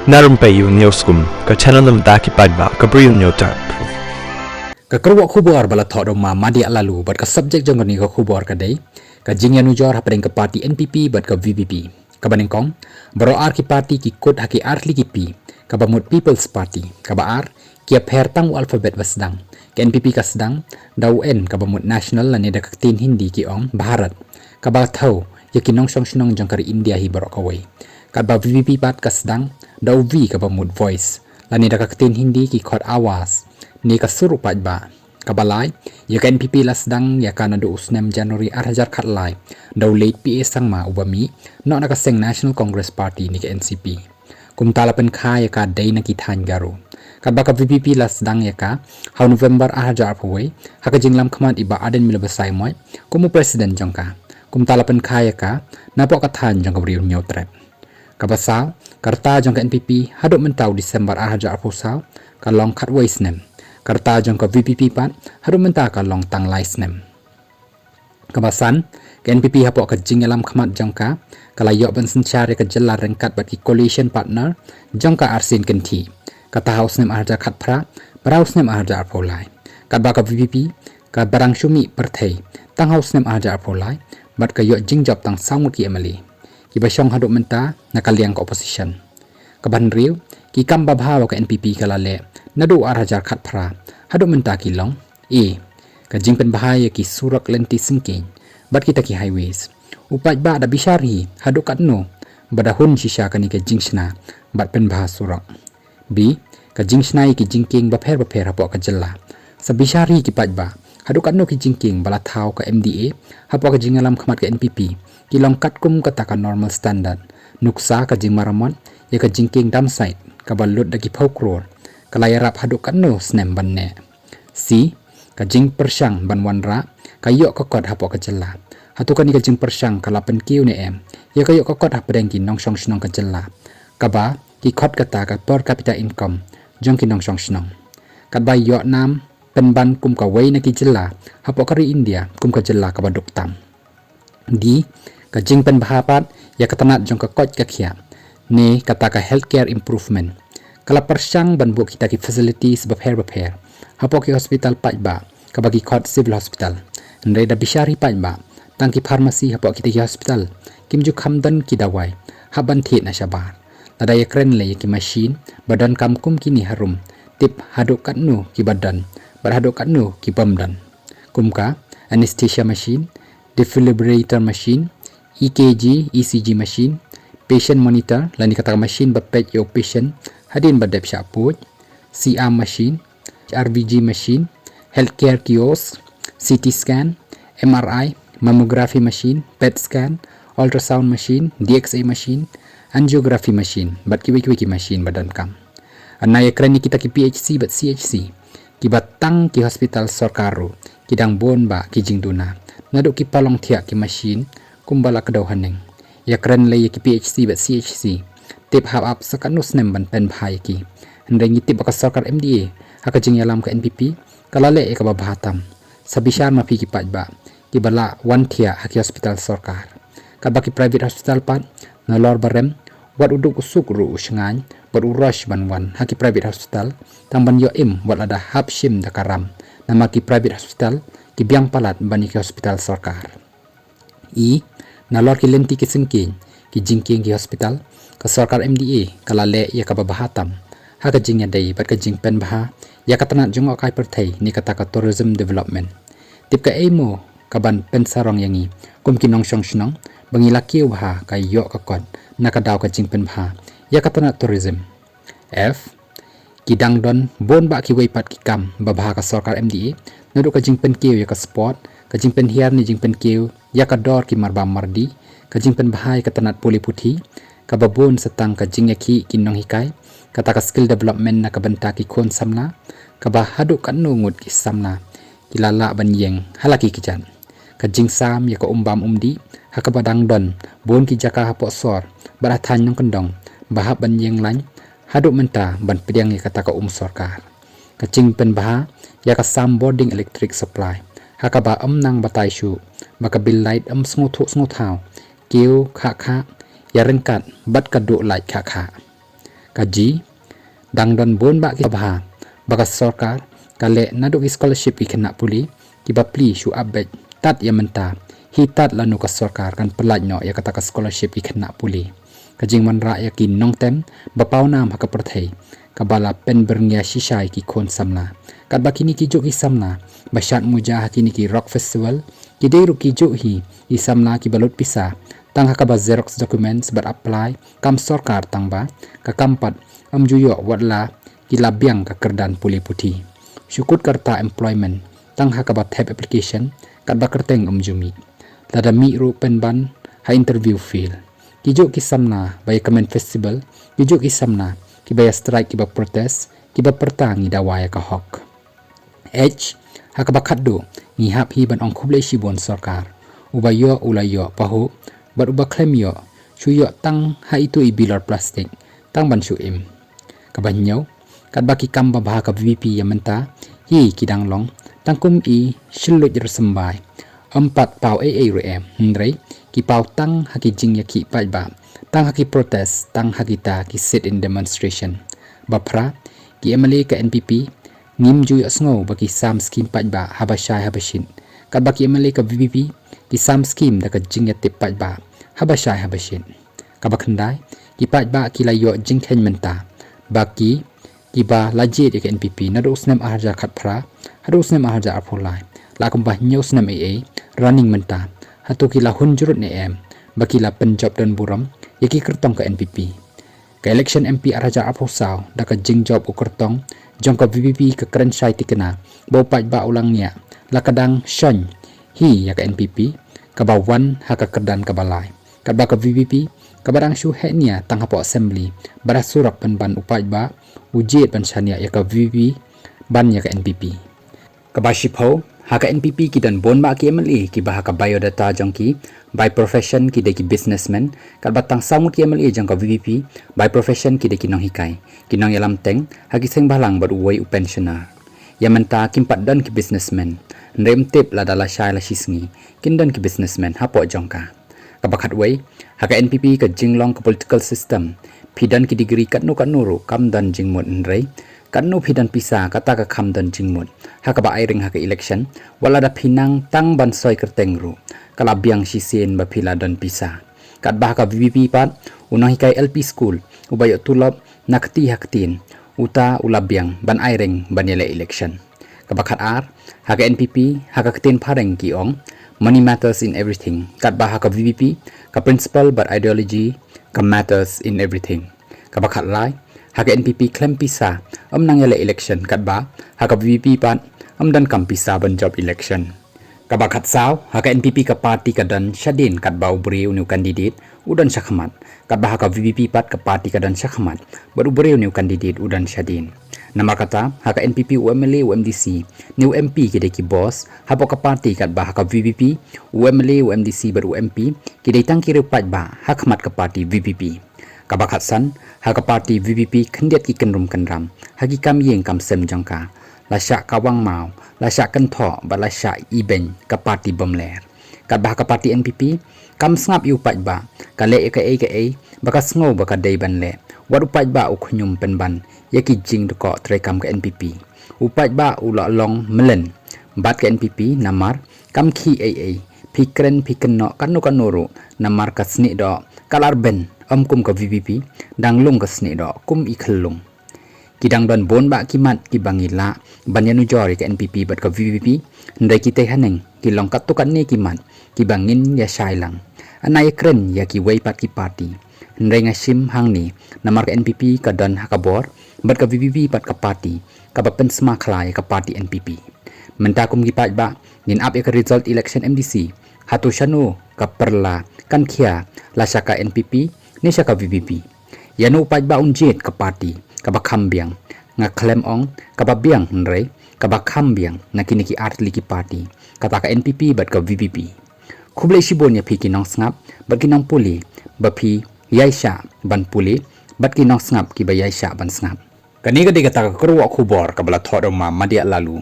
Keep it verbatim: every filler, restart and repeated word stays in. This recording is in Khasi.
Na Rympei U News Kum, ka channel na bynta ki paidbah, ka Bri U News Tap. Ka kyrwoh khubor ba la thoh da u Ma Madiah Laloo, bad ka subject jong kane ka khubor ka dei ka jingïanujor hapdeng ka party N P P bad ka V P P. Kaba nyngkong, baroh ar ki party ki kut ha ki artylli ki P, kaba mut People's Party, kaba ar, ki ïapher tang u alphabet ba sdang. Ka N P P ka sdang da u N kaba mut national, lane da ka ktien Hindi ki ong Bharat, kaba thew ïa ki nongshong shnong jong ka ri India hi baroh kawei. Katba V P P pat ka sdang da u V kaba mut voice, lane da ka ktien Hindi ki khot awaaz, ne ka sur u paidbah. Kaba lai, ïa ka N P P la sdang ïa ka naduh u snem January ar hajar khatlai da u late P A Sangma uba mih noh na ka seng National Congress Party ne ka N C P. Kumta la pynkha ïa ka dei na ki thaiñ Garo. Katba ka V P P la sdang ïa ka ha u November ar hajar arphew wei ha ka jingïalam khmat i Bah Ardent Miller Basaiawmoit kum u president jong ka. Kumta la pynkha ïa ka napoh ka thaiñ jong ka Bri U Hynñiewtrep. Kaba saw, ka rta jong ka N P P haduh mynta u December ar hajar arphew saw ka long khatwei snem. Ka rta jong ka V P P pat haduh mynta ka long tang lai snem. Kaba san, ka N P P hapoh ka jingïalam khmat jong ka, ka la ïoh ban synshar ïa ka jylla ryngkat bad ki coalition partner jong ka arsien kynthih. Kata ha u snem ar hajar khatphra bad ha u snem ar hajar arphew lai. Katba ka V P P ka ba dang shu mih pyrthei tang ha u snem ar hajar arphew lai bad ka ïoh jingjop tang saw ngut ki M L A, kiba shong haduh mynta na ka liang ka opposition. Kaba hynriew, ki kam babha ba ka N P P ka la leh naduh ar hajar khatphra haduh mynta ki long: A, ka jingpynbha ïa ki surok lynti syngkien bad kita ki highways. U paidbah da bishar hi haduh katno ba da hun shisha kane ka jingshna bad pynbha surok. B, ka jingshna ïa ki jingkieng bapher bapher hapoh ka jylla. Sa bishar hi ki paidbah haduh katno ki jingkieng ba la thaw ka M D A hapoh ka jingïalam khmat ka N P P ki long katkum kata ka normal standard. Nuksa ka jingmaramot ïa ka jingkieng dump site kaba lut da ki phew klur ka la ïarap haduh katno snem ban neh. C, ka jingpyrshang ban wanrah ka ïoh ka kot hapoh ka jylla. Hato kane ka jingpyrshang ka la pynkiew ne em ïa ka ïoh ka kot hapdeng ki nongshong shnong ka jylla, kaba ki khot kata ka per capita income jong ki nongshong shnong? Katba ïoh nam pynban kum kawei na ki jylla hapoh ka ri India kum ka jylla kaba duk tam. D, ka jingpynbha pat ïa ka tnat jong ka koit ka khiah ne kata ka healthcare improvement. Ka la pyrshang ban buh kita ki facilities bapher bapher hapoh ki hospital paidbah kaba ki khot civil hospital. Hynrei da bishar hi paidbah, tang ki pharmacy hapoh kita ki hospital kim ju kham don ki dawai hap ban thied na shabar. Lada ïakren lei ïa ki machine ba donkam kum kine harum, tip haduh katno kiba don bad haduh katno ki bym don. Kum ka anesthesia machine, defibrillator machine, E K G, E C G machine, patient monitor, lane kata ka machine ba peit ïa u patient hadien ba dep shah pud, C R machine, R V G machine, healthcare kiosk, C T scan, M R I, mammography machine, pet scan, ultrasound machine, D X A machine, angiography machine, bad kiwei kiwei ki machine ba donkam. Hana ïakren ïa kita ki P H C bad C H C, kiba tang ki hospital sorkar ruh ki dang bun bah ki jingduna naduh ki palong thiah ki machine kumba la kdew haneng. Ïakren lei ïa ki P H C bad C H C, tip hap ap sa katno snem ban pynbha ïa ki. Hynrei ngi tip ba ka sorkar M D A ha ka jingïalam ka N P P ka la leh ïa kaba bha tam. Sa bishar ma phi ki paidbah kiba la wan thiah ha ki hospital sorkar. Katba ki private hospital pat, nalor ba rem, wat u duk u suk ruh u shngaiñ bad u rush ban wan ha ki private hospital tang ban ïoh im, wat lada hap shim da ka ram, namar ki private hospital ki biang palat ban ïa ki hospital sorkar. E, nalor ki lynti ki syngkien, ki jingkieng ki hospital, ka sorkar M D A ka la leh ïa kaba bha tam ha ka jingïadei bad ka jingpynbha ïa ka tnat jngohkai pyrthei ne kata ka tourism development. Tip kaei mo kaban pynsarong ïa ngi kum ki nongshong shnong ba ngi la kiew bha ka ïoh ka kot na ka daw ka jingpynbha ïa ka tnat tourism? F, ki dang don bun bah kiwei pat ki kam babha ka sorkar M D A, naduh ka jingpynkiew ïa ka sport, ka jingpynhiar ne jingpynkiew ïa ka dor ki marbam mardi, ka jingpynbha ïa ka tnat pule puthi, kaba bun sa tang ka jingïakhih ki nonghikai, kata ka skill development na ka bynta ki khun samla, kaba haduh katno ngut ki samla ki la lah ban ïeng ha la ki kjat. Ka jingsam ïa ka um bam um dih ha kaba dang don bun ki jaka hapoh sor bad ha thaiñ nongkyndong ba hap ban ïeng lain haduh mynta ban pdiang ïa kata ka um sorkar. Ka jingpynbha ïa ka sam bording electric supply ha kaba ym nang batai shuh ba ka bill light ym sngewthuh sngewthaw, kiew khah khah ïa ryngkat bad ka duh light khah khah. Ka G, dang don bun bah ki bha ba ka sorkar ka leh naduh ki scholarship ki khynnah pule kiba plie shu ap beit tad ïa mynta, hi tad lano ka sorkar kan pyllait noh ïa kata ka scholarship ki khynnah pule. Ka jingwanrah ïa ki nongtem ba pawnam ha ka pyrthei kaba la pynbyrngia shisha ïa ki khun samla. Katba kine ki juh ki samla ba shad muja ha kine ki Rock Festival ki dei ruh ki juh hi ki samla kiba lut pisa tang ha kaba xerox documents bad apply kam sorkar, tang ba ka kam pat ym ju ïoh wat la ki la biang ka kyrdan pule puthi. Shu kut ka rta employment tang ha kaba thep application katba kyrteng ym ju mih. Lada mih ruh pynban ha interview fail. Ki juh ki samla ba ïa kmen festival, ki juh ki samla kiba ïa strike, kiba protest, kiba pyrta ngi dawa ïa ka hok. H, ha kaba khatduh ngi hap hi ban ong khublei shibun sorkar. Uba ïoh u la ïoh pahuh bad uba khlem ïoh shu ïoh tang ha itu i bilor plastik tang ban shu im. Kaba hynñiew, katba ki kam ba bha ka VPP ïa mynta hi ki dang long tang kum i shylluit rysymbai. Ym pat paw ei ei ruh em, hynrei ki paw tang ha ki jingïakhih paidbah, tang ha ki protest, tang ha kita ki sit-in demonstration. Ba phra, ki MLA ka NPP ngim ju ïohsngew ba ki sam skim paidbah haba shai haba shit. Katba ki MLA ka VPP ki sam skim da ka jingïatip paidbah haba shai haba shit. Kaba khyndai, ki paidbah ki la ïoh jingkheiñ mynta ba ki, kiba la jied ïa ka NPP naduh u snem arhajar khatphra haduh u snem arhajar arphew lai, la kumba hynñiew snem ei ei running mynta, hato ki la hun jurut ne em ba ki la pynjop don burom ïa ki kyrtong ka NPP? Ka election MP arhajar arphew saw, da ka jingjop u kyrtong jong ka VPP ka kren shai thikna ba u paidbah u la ngiah, la ka dang shon hi ïa ka NPP kaba wan ha ka kyrdan kaba lai. Katba ka VPP kaba dang shu heh nia tang hapoh assembly, ba da surok pynban u paidbah u jied ban shaniah ïa ka VPP ban ïa ka NPP. Kaba shiphew, ha ka NPP ki don bun bah ki MLA kiba ha ka biodata jong ki by profession ki dei ki businessman, katba tang saw ngut ki MLA jong ka VPP by profession ki dei ki nonghikai, ki nongïalam teng ha ki seng bhalang bad uwei u pensioner. Ïa mynta kim pat don ki businessman, hynrei ym tip lada la shai la shisngi kin don ki businessman hapoh jong ka. Kaba khatwei, ha ka NPP ka jinglong ka political system, phi don ki degree katno katno ruh kam don jingmut, hynrei katno phi don pisa kata ka kham don jingmut. Ha kaba ai ring ha ka election, wat lada phi nang tang ban soi kyrteng ruh ka la biang shisien ba phi la don pisa. Katba ha ka VPP pat, u nonghikai LP school uba ïoh tulop na kti ha ktien, uta u la biang ban ai ring ban ïaleh election. Kaba khatar, ha ka NPP ha ka ktien phareng ki ong, money matters in everything. Katba ha ka VPP ka principle bad ideology ka matters in everything. Kaba khatlai, ha ka NPP khlem pisa ym nang ïaleh election, katba ha ka VPP pat ym don kam pisa ban jop election. Kaba khatsaw, ha ka NPP ka party ka don shadien katba u briew ne u candidate u don shakhmat. Katba ha ka VPP pat ka party ka don shakhmat bad u briew ne u candidate u don shadien. Namar kata, ha ka NPP u MLA, u MDC ne u MP ki dei ki boss hapoh ka party, katba ha ka VPP u MLA, u MDC bad u MP ki dei tang ki riew paidbah ha khmat ka party VPP. Kaba khatsan, ha ka party VPP khyndiat ki kynrum kynram ha ki kam ïing kam sem jong ka. La shah kawang maw, la shah kynthoh bad la shah ibeiñ ka party bymler. Katba ha ka party NPP kam sngap ïa u paidbah, ka leh ïa kaei kaei ba ka sngew ba ka dei ban leh. Wat u paidbah u khñium pynban ïa ki jingdkoh treikam ka NPP. U paidbah u la long mlien bad ka NPP namar kam khih ei ei. Phi kren phi kynnoh katno katno ruh, namar ka snieh doh ka la rben, ym kum ka VPP dang lung ka snieh doh kum i khyllung. Ki dang don bun bah ki mat kiba ngi lah ban ïanujor ïa ka NPP bad ka VPP, hynrei kitei haneng ki long katto katne ki mat kiba ngin ïa shai lang. Ana ïa kren ïa kiwei pat ki party, hynrei nga shim hangne namar ka NPP ka don ha ka bor bad ka VPP pat ka party kaba pynsma khla ïa ka party NPP. Mynta kum ki paidbah ngin ap ïa ka result election MDC, hato shano ka pyrla kan khia, la sha ka NPP ne sha ka VPP? Ïano u paidbah un jied? Ka party kaba kham biang, nga khlem ong kaba biang, hynrei kaba kham biang na kine ki artylli ki party, kata ka NPP bad ka VPP. Khublei shibun ïa phi ki nongsngap bad ki nongpule ba phi ïaishah ban pule, bad ki nongsngap kiba ïaishah ban sngap. Kane ka dei kata ka kyrwoh khubor kaba la thoh da u ma Madiah Laloo.